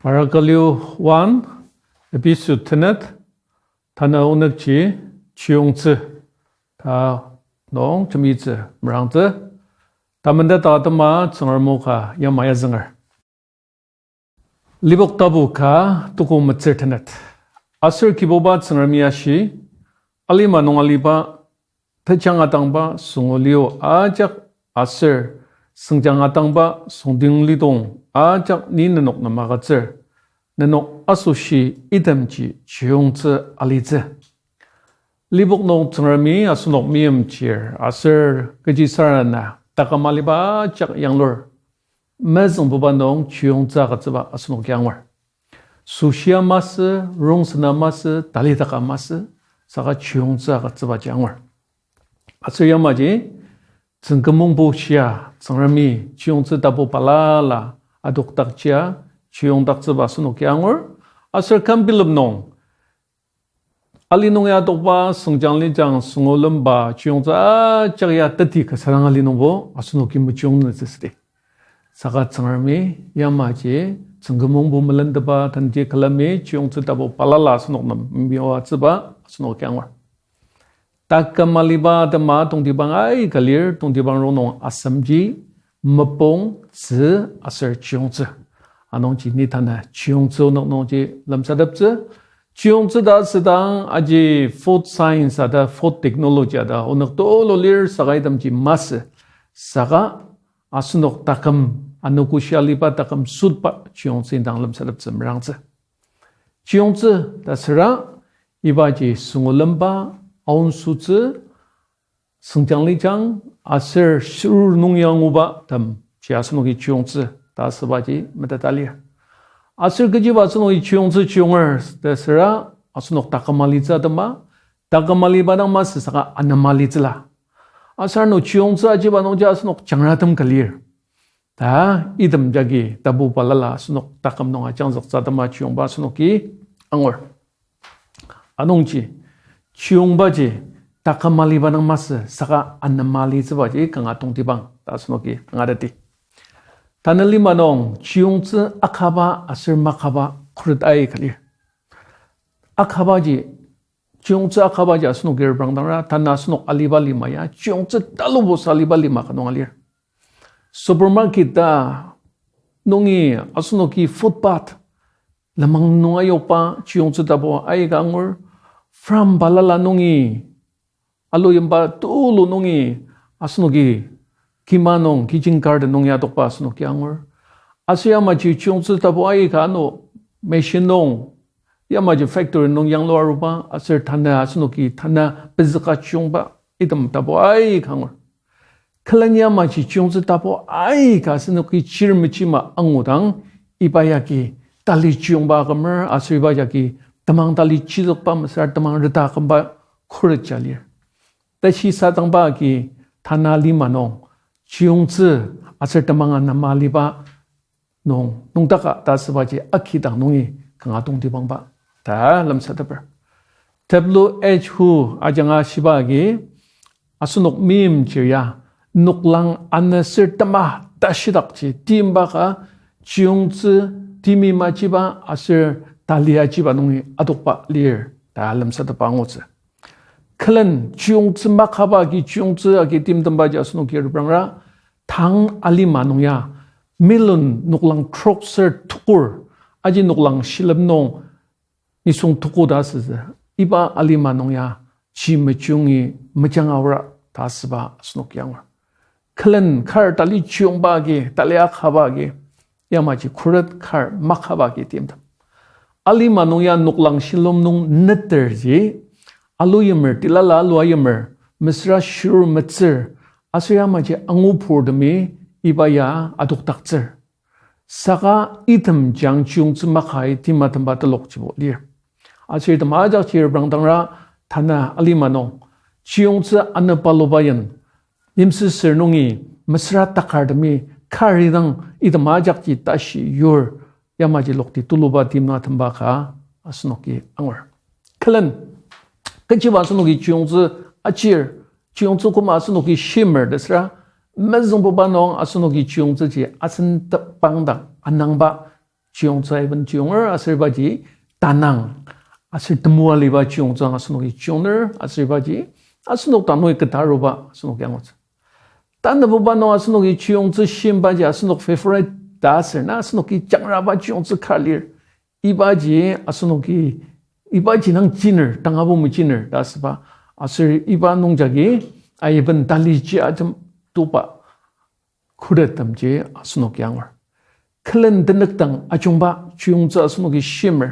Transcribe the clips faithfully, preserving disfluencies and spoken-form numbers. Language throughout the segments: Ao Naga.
Parakali one, episode tenet, tanü onükji chiyongtsü ta nung jembitsü merangtsü. Tamenden ta atema Tsüngrem o ka yamai azünger. Lipok tapu ka tuko metsür tenet. Aser Kibuba Tsüngremi ashi, alima nung aliba, tejang atangba süngo lio ajak aser süngjang atangba süngding lidong ajak ni nenok nem agütsür, nenok asoshi itemji chiyongtsü alitsü. Lipok nung Tsüngremi asenok meimchir aser kechisarena taküm aliba ajak yanglur. Mezüngbuba nung chiyongtsü agütsüba asenoki angur. Süshia masü, rongsen masü, talitaka masü, saka chiyongtsü agütsübaji angur. Aser yamaji, tsüngkümongbo shia, Tsüngremi chiyongtsü tapu balala adokdakjia chiyongdaktsüba asenoki angur. Aser küm bilem nung, ali nung ya adokba, süngjang lijang, süngo lemba, chiyongtsü ajak ya teti kasa dang ali nungbo asenoki mechiyong nütsü südi. Saka Tsüngremi yamaji tsüngkümongbo melentepa tanji külemi chiyongtsü tapu balala asenok nem mbiwa tsüba asenoki angur. Taküm aliba atema tongtibang aika lir, tongtibang rongnung asemji, mepung, tzü, aser chiyongtsü. Anungji ni tanü chiyongtsü onük nungji lemsateptsü. Chiyongtsü ta asüdang aji food science ata food technology ata onük tulu lir saka itemji masü. Saka asenok taküm anogoshi aliba taküm sütba chiyongtsü indang lemsateptsü merangtsü. Chiyongtsü ta süra ibaji süngo lemba, aonsütsü, süngjang lijang, aser shirur nung ya anguba temji asenoki chiyongtsü ta asübaji meteta lir. Aser kechiba asenoki chiyongtsü chiyonger ta süra asenok taküm alitsü atema, taküm aliba dang masü saka anem alitsüla. Aser ano chiyongtsü ajiba nungji asenok jangratem ka lir. Ta item jagi tapu balala asenok taküm nung ajangzüktsü atema chiyongba asenoki angur. Anungji, chiyongbaji taküm aliba dang masü saka anem alitsübaji kanga tongtibang ta asenoki angateti. Tanü lima nung chiyongtsü akaba aser makaba khuret aika lir. Akabaji, chiyongtsü akabaji asenoki reprangdangra, tanü asenok aliba lima ya chiyongtsü talubosa aliba lima ka nung alir. Supermarket ta nungi asenoki footpath lenmang nung ayokba chiyongtsü tapu aika angur, farm balala nungi, alu yimba tulu nungi asenoki kima nung kitchen garden nungi adokba asenoki angur. Aser yamaji chiyongtsü tapu aika ano machine nung, yamaji factory nung yanglu aruba, aser tanü asenoki tanü pezüka chiyongba, item tapu aika angur. Külen yamaji chiyongtsü tapu aika asenoki chir mechima angudang, iba yagi tali chiyongba akümer, aser iba yagi temang tali chizükba mesüra temang reta akümba khuret ja lir. Tashisadangba agi tanü lima nung chiyongtsü aser temang anema aliba nung nüngdaka ta asübaji akidang nungi kanga tongtibangba ta lemsateper. W H Hu ajanga shiba agi, asenok meimchir ya noklang aneser tema tashidakji timba ka chiyongtsü timi majiba aser tali ajiba nungi adokba lir ta lemsatepa angutsü. Külen chiyongtsü makaba agi chiyongtsü agi timtembaji asenoki reprangra, tang alima nung ya million noklang trokser tukur aji noklang shilem nung nisung tuku ta asütsü. Iba alima nung ya ji mechiyongi mejanga aora ta asüba asenoki angur. Külen kar tali chiyongba agi, tali akaba agi, yamaji khuret kar makaba agi timtem. Alima nung ya noklang shilem nung neterji, alu yimer, tilala alu ayimer, mesüra shirur metsür, aser yamaji angupurtemi iba ya adokdaktsür. Saka item jang chiyongtsü makai timatemba telokjibo lir. Aser item ajakji reprangdangra, tanü alima nung chiyongtsü anepaluba yen yimsüsür nungi mesüra takartemi kar idang item ajakji tashi yur, yamaji lokti tuluba timna temba ka asenoki angur. Külen kechiba asenoki chiyongtsü achir, chiyongtsü küma asenoki shimer ta süra, mezüngbuba nung asenoki chiyongtsüji asen tepang dak anangba chiyongtsü aiben chiyonger, aser ibaji tanang aser temoa aliba chiyongtsü ang asenoki chiyonger, aser ibaji asenok dang nungi ketaruba asenoki angutsü. Tanabuba nung asenoki chiyongtsü shimbaji asenok favorite ta aser na asenoki jangraba chiyongtsü ka lir. Ibaji asenoki, ibaji nang chiner, tangabo mechiner ta asüba. Aser iba nungjagi aiben tali ji ajem toba khurettemji asenoki angur. Külen tenükdang ajungba chiyongtsü asenoki shimer.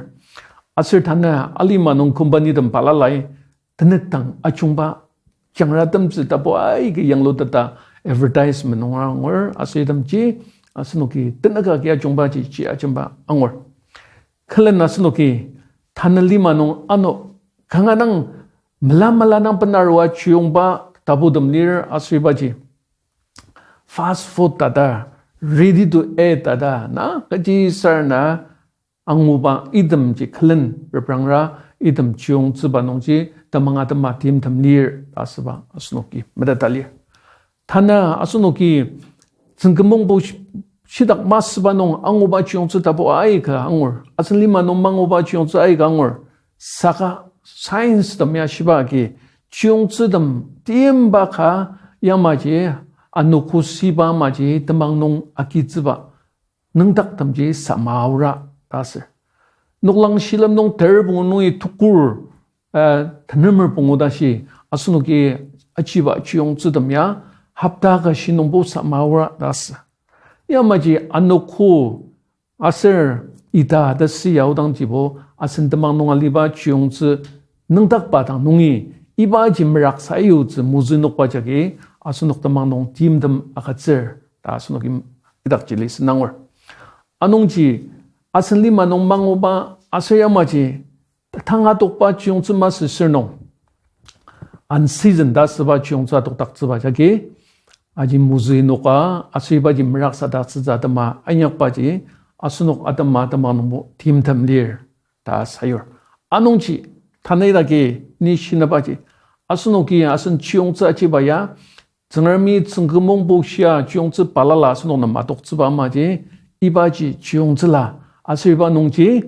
Aser tanü alima nung company tem balalai tenükdang ajungba jangratemtsü tapu aika yangluteta advertisement nung angur, aser itemji asenoki tenük agi ajungbaji ji ajemba angur. Külen asenoki tanü lima nung ano kanga dang mela mela dang benarua chiyongba taputem lir, aser ibaji fast food ta ta, ready to eat ta ta, na kechisarena anguba itemji külen reprangra item chiyongtsüba nungji temang atema timtem lir ta asüba asenoki meteta lir. Tanü asenoki tsüngkümongbo shi-, shitak masüba nung anguba chiyongtsü tapu aika angur. Asen lima nung manguba chiyongtsü aika angur. Saka science tem ya shiba agi chiyongtsütem timba ka yamaji anogo shiba amaji temang nung agitsüba nüngdaktemji samaora ta asür. Noklang shilem nung ter pungu nungi tukur, eh, tenemer pungu tashi asenoki achiba chiyongtsütem ya hapta ka shi nungbo samaora ta asü. Yamaji anogo aser ita ta si yaodangjibo asen temang nung aliba chiyongtsü nüngdakba dang nungi ibaji merak sayutsü mozü nokba jagi asenok temang nung timtem agütsür ta asenoki idakji lisenangur. Anungji asen lima nung manguba aser yamaji tanga tokba chiyongtsü masü sür nung unseason ta asüba chiyongtsü adokdaktsüba jagi aji mozü noka aser ibaji merak sadaktsütsü atema inyakbaji asenok atema temang nungbo timtem lir ta sayur. Anungji tanü idaki ni shinabaji asenoki asen chiyongtsü achiba ya Tsüngremi tsüngkümong bushia chiyongtsü balala asenok nem adoktsüba amaji, ibaji chiyongtsüla aser iba nungji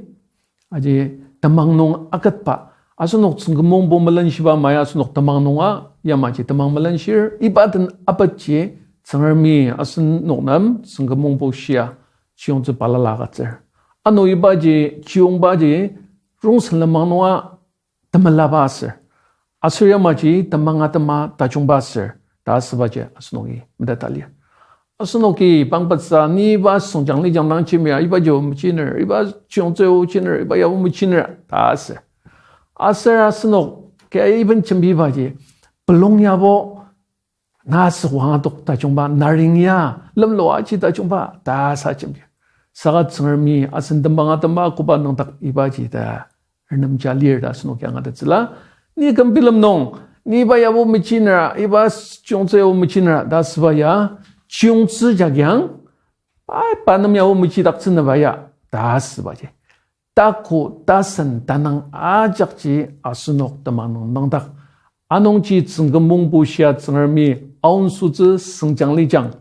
aji temang nung aketba asenok tsüngkümong bu melenshiba ama ya asenok temang nunga yamaji temang melenshir, iba den apetji Tsüngremi asenok nem tsüngkümong bushia chiyongtsü balala agütsür. Ano ibaji chiyongbaji rongsen lenmang nunga temelaba asür. Aser yamaji temang atema tajungba asür ta asübaji asenoki meteta lir. Asenoki pangpetsa ni iba sengjang lijang dang chimia ibaji o mechiner, iba chiyongtsü o mechiner, iba yabo mechiner ta asür. Aser asenok kaya iben jembibaji pelong yabo na asüwang adok tajungba, naring ya lemlo aji tajungba ta sa jembi. Saka Tsüngremi asen temang atema koba nüngdak ibaji ta renemja lir ta asenoki angatettsüla. Ni küm bilem nung, ni iba yabo mechinera, iba chiyongtsü yabo mechinera ta asüba ya, chiyongtsü jagiang, pa, pa nem yabo mechidaktsünüba ya ta asübaji. Tako tasen tanang ajakji asenok temang nung nüngdak. Anungji tsüngkümong bushia Tsüngremi aonsotsü sengjang lijang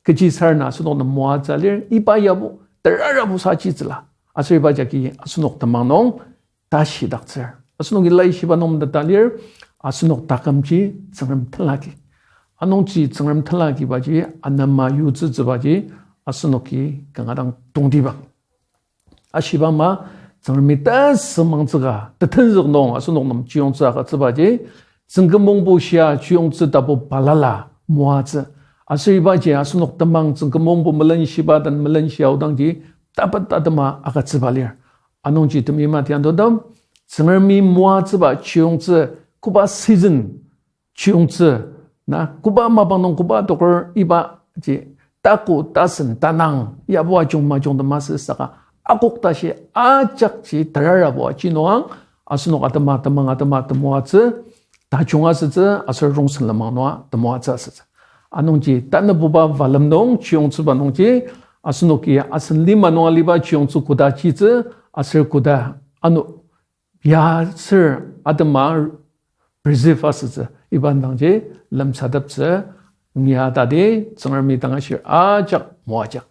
kechisarena asenok nem moatsü lir, iba yabo terarabo sachitsüla. Aser iba jagi asenok temang nung tashidaktsür. Asenoki laishiba nung meteta lir, asenok takümji Tsüngrem tenlaki. Anungji Tsüngrem tenlakibaji anema yutsütsübaji asenoki kanga dang tongtibang. Ashiba ama, Tsüngremi tasümangtsüka tetenzük nung asenok nem chiyongtsü agütsübaji, tsüngkümong bushia chiyongtsü tapu balala moatsü. Aser ibaji asenok temang tsüngkümong bu melenshiba den melenshi aodangji tapet atema agütsüba lir. Anungji temeim atianutem, Tsüngremi moatsüba chiyongtsü koba season chiyongtsü, na, koba mapang nung koba adoker ibaji tako tasen tanang yabo ajung majung ta masü saka akok tashi ajakji terarabo aji nungang asenok atema temang atema temoatsü, tajung asütsü aser rongsen lenmang nunga temoatsü asütsü. Anungji tanabuba balem nung chiyongtsüba nungji asenoki asen lima nung aliba chiyongtsü koda jitsü aser koda ano ya ser atema preserve asütsü iba dangji lemsateptsü. Nia tadi Tsüngremi dang ashir ajak moajak.